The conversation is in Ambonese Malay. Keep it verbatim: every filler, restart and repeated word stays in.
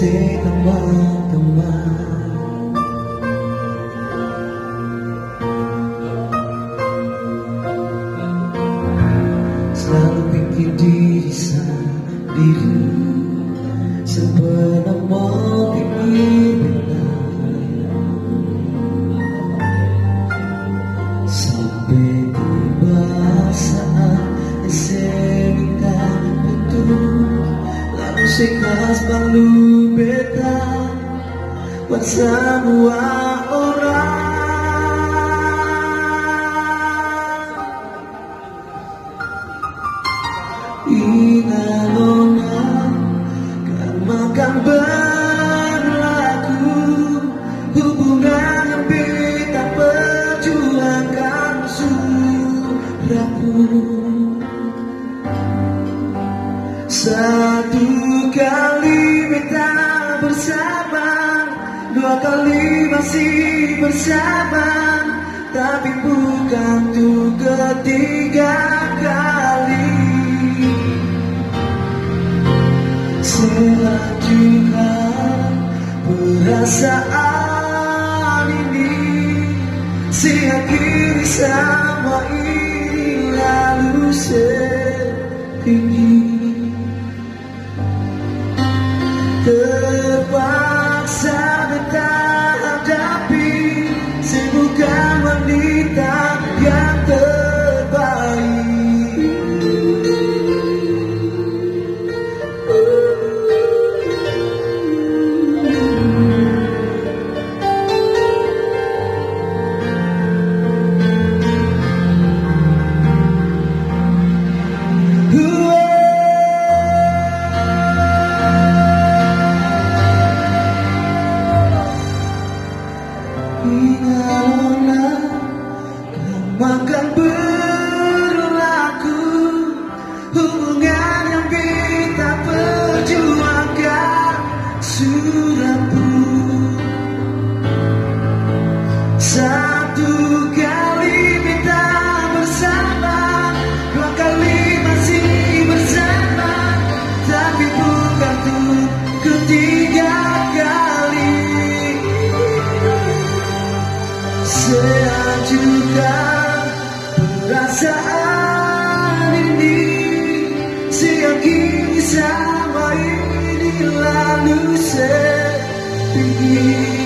Teman-teman, selalu pikir diri sendiri, sempena mau pikir benar. Sampe tiba saat ese minta bantu, lalu se kas malu beta par samua orang. Ina nona, karma kan berlaku, hubungan yang beta perjuangkan su rapuh. Satu kali beta bersama, dua kali masih bersama, tapi bukan untuk ketiga kali. Selanjutnya perasaan ini se akhiri sama ini lalu se tinggi. Terpaksa beta hadapi, se bukan wanita yang terbaik. Ingat, karma kan berlaku. Hubungan yang beta perjuangkan su rapuh. Satu kali beta bersama, dua kali masih bersama, tapi bukan untuk ketiga kali. Selanjutnya perasaan ini, se akhiri sama ini lalu se pigi.